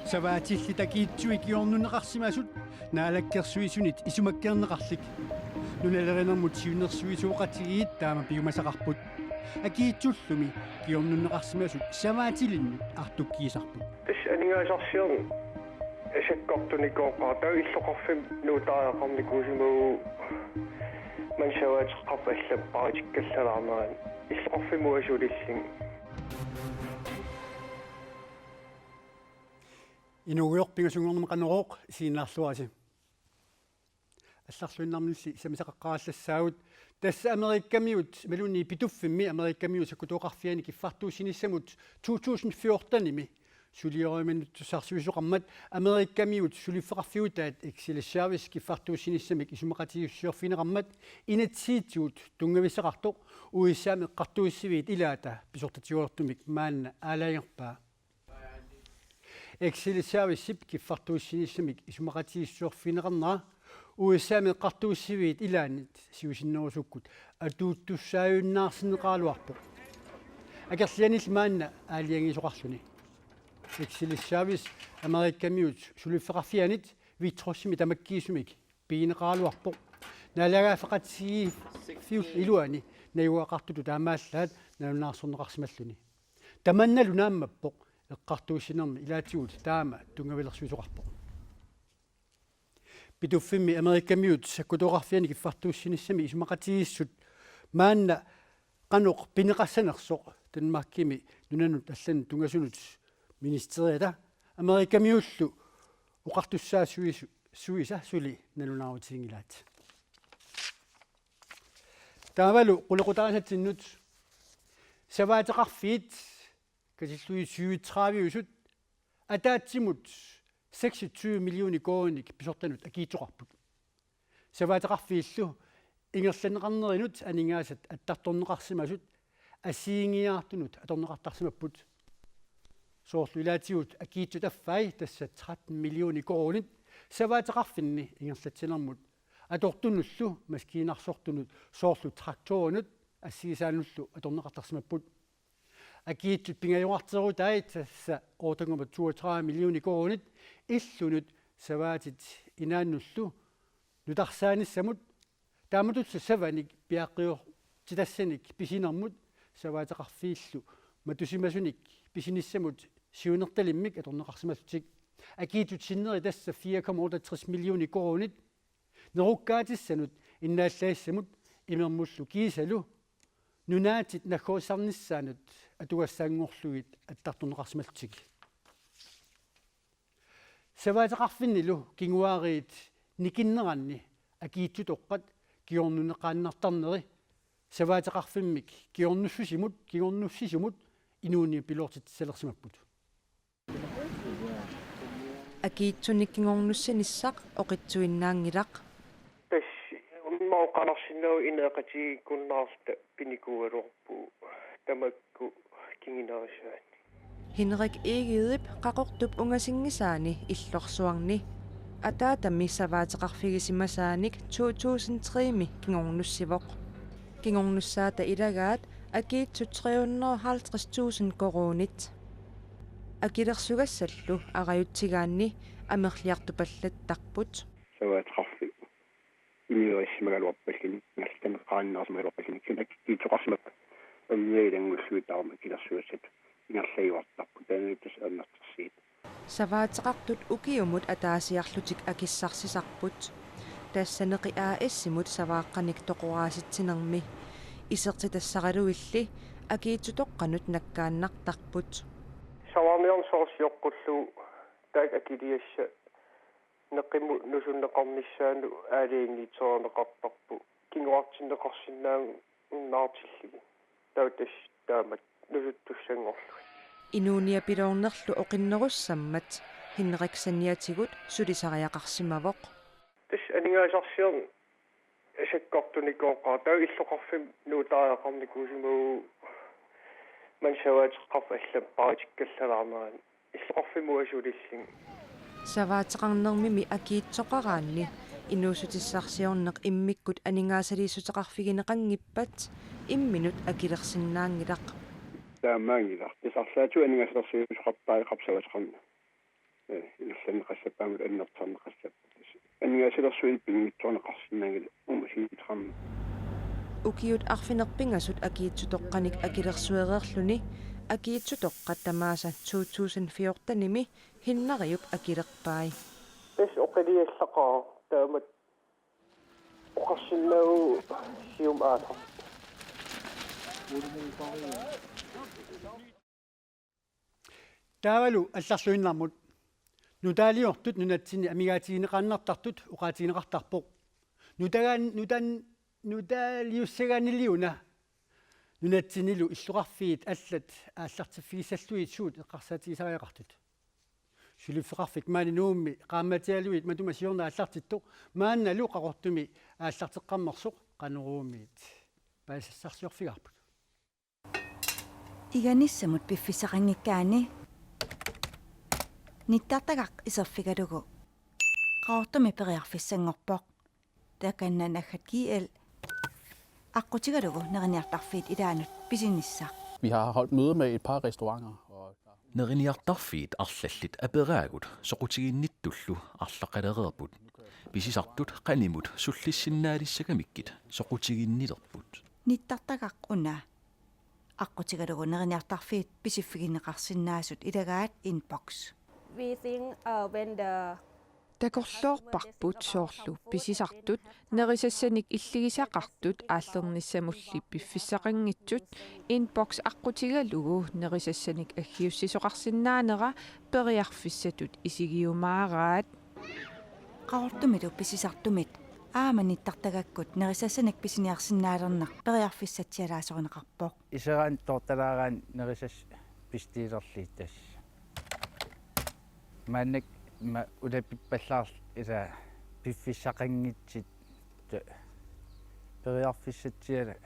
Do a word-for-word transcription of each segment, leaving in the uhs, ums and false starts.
Savaatillit akiitsui kingornunneqarsimasut Naalakkersuisunit isumakkeerneqarlik. Nunalerinermut siunnersuisoqatigiit taama piumasaqarput. Akiitsullumi kingornunneqarsimasut savaatilinnut artukkiisarput. Tassa aningaasarsiorneq sakkortunikooqaaq, taava illoqarfimmi nuutaariaqarnikuusimavugut maani savaateqarfik allamik paaritikkallalaarnerani. Illoqarfimmut sulilluni. Inuugujoq pingasunngornermi Qanorooq isiginnaarluarisi. Allarluinnarmilli sammisaqaqqaarallassagut. Tassa Amerikamiut, imaluunniit Pituffimmi Amerikamiut sakkutooqarfiani kiffartuussinissamut to tusind fjortenimi suliorujumanittussaarsuisoqarmat Amerikamiut suliffeqarfiutaat Excel Service kiffartuussinissamik isumaqatigiissusiorfigineqarmat inatsisitigut tunngavissaqartoq U S A-mi eqqartuussiviit ilaata pisortatigoortumik maanna aalajangerpaa. Excel Servicep kiffartuussinissamik isumaqatigiissusiorfigineqarnera U S A-mi eqqartuussiviit ilaannit siusinnerusukkut atuuttussaajunnaarsinneqaraluarpoq. Akerlianilli maanna aalajangiisoqarluni. Excel Service Amerikamiut suliffeqarfianit Wittrosimi tamakkiisumik pigineqaraluarpoq. Naalagaaffeqatigiiffiullu iluani najugaqartutut taamaallaat nalunaarsorneqarsimalluni. Tamannalu naammappoq eqqartuussinermi ilaatigut taama tunngavilersuisoqarpoq. Pituffimmi Amerikamiut sakkutooqarfiani kiffartuussinissami isumaqatigiissut maanna qanoq pineqassanersoq Danmarkimi nunanut allanut tunngasunut ministeriata Amerikamiullu oqartussaassuisa suli nalunaarutiginngilaat. Taavalu qulequtaarisatsinnut savaateqarfiit katillugit syvogtredive-usut ataatsimut seksogtyve millioner koruuninik pisortanut akiitsoqarput. Savaateqarfiillu ingerlanneqarnerinut aningaasat attartorneqarsimasut assigiinngiiaartunut atorneqartarsimapput. Soorlu ilaatigut akiitsut affai tassa tretten millioner koruunit savaateqarfinni ingerlatsinermut atortunullu maskiinarsortunut soorlu traktorinut assigisaanullu atorneqartarsimapput. Akiitsut pingajuarterutai tassa otte komma toogtredive millioner koruunit illunut savaatit inaannullu nutarsaanissamut taamatullu savanik piaqqiortitassanik pisinermut savaateqarfiillu matusimasunik pisinissamut siunertalimmik atorneqarsimallutik. Akiitsut sinneri tassa fire komma otteogtres millioner koruunit nerukkaatissanut innaallagissamut imermullu kiisalu nunaatit nagguussisarnissaannut atugassanngorlugit attartorneqarsimallutik. Savaateqarfinnilu kinguaariit nikinneranni akiitsutoqqat kingornunneqaannartarneri savaateqarfimmik kingornussusimut kingornussisumut inuuniapiloortitsisalersimapput. Akiitsunik kingornussinissaq oqitsuinnaanngilaq. Tassa immaqa oqaluuserineqarsinnaavoq ineeqatigiikkunnaarluta pinikuugaluarpugut tamakku kingunerissaanni. Henrik Egedep Qaqortup ungasinngisaani Illorsuarni ataatami savaateqarfigisimasaanik to tusind tre-mi kingornussivoq. Kingornussaata ilagaat akiitsut tre hundrede og halvtreds tusind koruunit. Akilersugassallu arajutsigaanni amerliartupallattarput. Savaateqarfik ineriartorsimagaluarpalluni, ingerlanneqaannarsimagaluarpalluni, kisianni akiitsoqarsimapput, aamma ilanngullugit taama akilersugassat ingerlajuartarput, taanna tassa annertusiarput. Savaateqartut ukiumut ataasiarlutik akissarsisarput. Tassa Neqi A/S-imut savaaqqanik toqoraasitsinermi. Isertitassaraluilli akiitsutoqqanut nakkaannartarput. Savaarniarneq soorlu sioqqullugu taakku akiligassat neqimut nusunneqarnissaannut aalajangiiterineqartarput kinguartinneqarsinnaanngortillugit. Taava tassa taamatut nusuttussanngorlugit. Inuuniapiloornerlu oqinnerussammat Henrik saniatigut sulisariaqarsimavoq. Tassa aningaasarsiorneq sakkortunikooqaaq, taava illoqarfimmi nuutaariaqarnikuusimavugut maani savaateqarfik allamik paaritikkallalaarnerani. Illoqarfimmut sulilluni. Savaateqarnermimi akiitsoqaraanni inuussutissarsiorneq immikkut aningaasaliissuteqarfigineqanngippat imminut akilersinnaanngilaq. Taamaanngilaq. Tassa arlaatigut aningaasaliissuteqartariaqarpoq savaateqarneq. Ee, illerneqassappat aamma annertusarneqassappat. Aningaasalersuineq pinngitsoorneqarsinnaanngilaq uuma sinitrammi. Ukiut arfineq-pingasut akiitsutoqqanik akilersuereerluni akiitsutoqqat tamaasa to tusind fjortenimi Hinnariup akilerpai. Tassa oqiliallaqaaq taamatut oqarsinnaavugut siumut aallartippoq. Taavalu allarluinnarmut. Nutaaliortut nunatsinni amigaatigineqaannartartut oqaatigineqartarpoq. Nutagaan-, nutan-, nutaaliussagaanniliuna nunatsinnilu illoqarfiit allat aallartiffigissallugit suut eqqarsaatigisariaqartut. Suliffeqarfik maani Nuummi qaammatialuit matuma siorna aallartittoq maannalu Qaqortumi aallarteqqammersoq Qanoruumiit paasisassarsiorfigaarput. Iganissamut piffissaqanngikkaanni nittartagaq iserfigalugu Qaqortumi periarfissanngorpoq. Takanna naggat G L aqqutigalugu neriniartarfiit ilaannut pisinissaq. Vi har holdt møde med et par restauranter. Og Neriniartarfiit arlallit aperaagut soqutiginnittullu arlaqalereerput. Pisisartut qanimut sullissinnaalissagamikkit soqutiginnilerput. Nittartagaq una aqqutigalugu neriniartarfiit pisiffigineqarsinnaasut ilagaat inbox. We think uh, when the Takorloorparput soorlu pisisartut nerisassanik illigisaqartut aallernissamulli piffissaqanngitsut inbox aqqutigalugu nerisassanik aggiussisoqarsinnaanera periarfissatut isigiumaaraat. Qaqortumilu pisisartumit aamma nittartagakkut nerisassanik pisiniarsinnaalerneq periarfissatsialaasorineqarpoq. Iseraan toortalaaraan nerisassat pisilerliit tassa. Maannakkut ma ulapippallaarl ila piffissaqanngitsut periarfissatsialaat.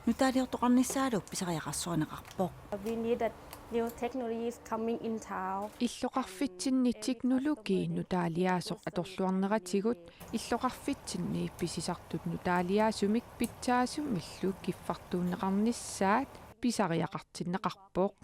Nutaaliortoqarnissaalu pisariaqarsorineqarpoq. We need that new technologies coming in town. Illoqarfitsinni teknologi nutaaliaasoq atorluarneratigut illoqarfitsinni pisisartut nutaaliaasumik pitsaasumillu kiffartuunneqarnissaat pisariaqartinneqarpoq.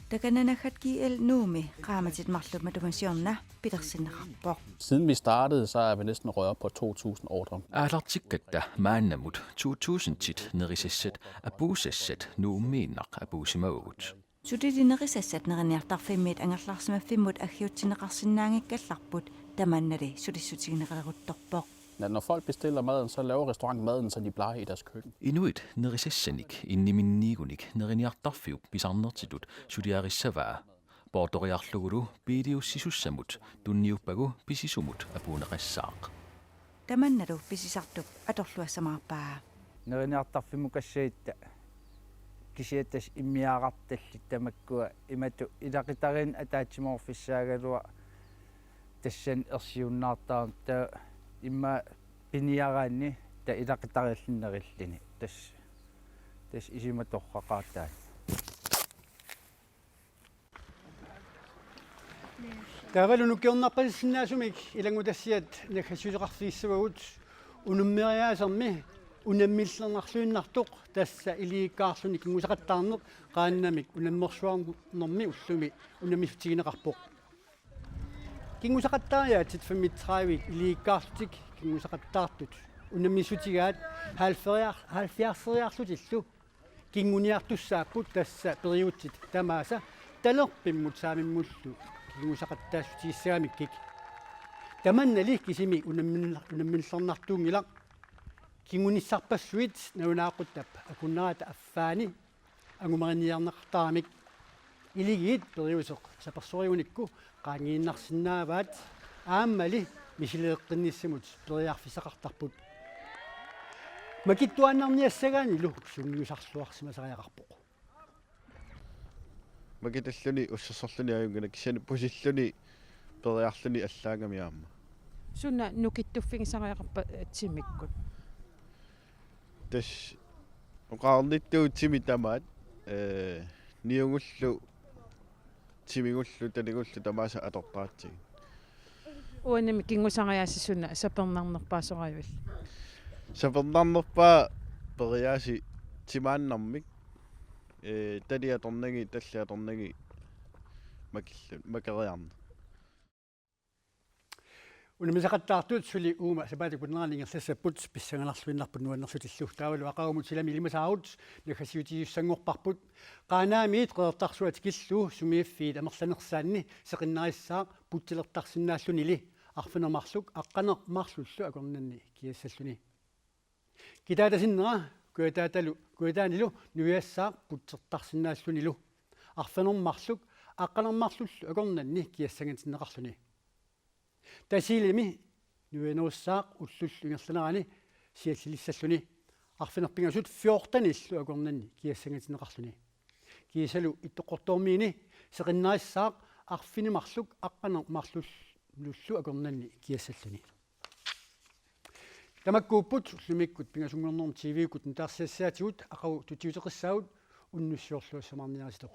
Takanna naggat G L Nuummi qaammatit marluk matuma siorna pilersinneqarpoq. Siden vi startede, så er vi næsten røget op på to tusind ordrer. Aallartikkatta maannamut to tusindit nerisassat apuussassat Nuummiinnaq apuussimavugut. Sulili nerisassat neriniartarfimmiit angerlarsimaffimmut aggiutsinneqaleruttorpoq. Når folk bestiller maden, så laver restauranten maden, så de plejer i deres køkken. Inuit nerisassanik inniminniigunik neriniartarfiup pisarnertitut suliarissavaa. Poortoriarlugulu biiliussisussamut tunniuppagu pisisumut apuunneqassaaq. Tamannalu pisisartup atorluassamaarpaa. Neriniartarfimmukassagatta kisianni tassa immiaaqartallit tamakkua imatut ilaqutariinnut ataatsimoorfissaagaluaq tassani ersiunnaartarami, taava immaqa piniaraanni taava ilaqutariilluni nerilluni. Tassa tassa isima torraqaataani. Taavalu nukiornarpasissinnaasumik ilanngutassiat naggassiuteqarfigissavagut unammeriaasermi unammillernarluinnartoq, tassa iligiikkaarluni kinngusaqattaarneq qaannamik unammersuarnermi ullumi unammissutigineqarpoq. Kinngusaqattaariaatsit femogtredive iligiikkaarlutik kinngusaqattaartut unammissutigaat halvfjerdseriarlutillu kinnguniartussaapput, tassa periutsit tamaasa talerpimmut saamimmullu kinngusaqattaassutigissagamikku. Tamannali kisimi unammin-, unammillernartuunngilaq. Kinngunissarpassuit nalunaaquttap akunnerata affaani angumeriniarneqartaramik. Iligiit periuseq sapersorigunikku qaangiinnarsinnaavaat, aammali misileeqqinnissamut periarfissaqartarput. Makittuaannarniassagaannilu sungiusarluarsimasariaqarpoq. Makitalluni ussersorluni ajunngilaq, kisianni pusilluni periarluni allaagami aamma. Suna nukittuffigisariaqarpa timikkut? Tassa oqarnittut timi tamaat, ee, niugullu, timigullu, taligullu tamaasa atorpaatsigit. Uanimi kinngusariaaseq suna sapernarnerpaasoraavit? Sapernarnerpaaq periaaseq timaannarmik, ee, tali atornagit, talli atornagit makillu makeriarneq. Unammisaqattaartut suli uuma sapaatip akunnerani ingerlassapput pissanganarluinnarput nuannersutillu. Taavalu aqagumut silami ilimasaarut naggasiutigisussanngorparput. Qaanaamiit Qeqertarsuaq tikillugu sumiiffiit amerlanersaanni seqinnarissaaq putsilertarsinnaallunili arfineq-marluk aqqaneq-marlullu akornanni kiassalluni. Kitaatasinnera kujataatalu kujataanilu nuiassaaq putsertarsinnaallunilu arfineq-marluk aqqaneq-marlullu akornanni kiassangatinneqarluni. Tasiilami nuianerussaaq ullullu ingerlanerani siallilissalluni arfineq-pingasut fjortenillu akornanni kiassangatinneqarluni. Kiisalu Ittoqqortoormiini seqinnarissaaq arfineq-marluk aqqaneq-marlullu akornanni kiassalluni. Tamakkuupput ullumikkut pingasunngornermi T V-kkut nutaarsiassaativut, aqagu tutiuteqissaagut, unnussiorluassamaarniaritsi.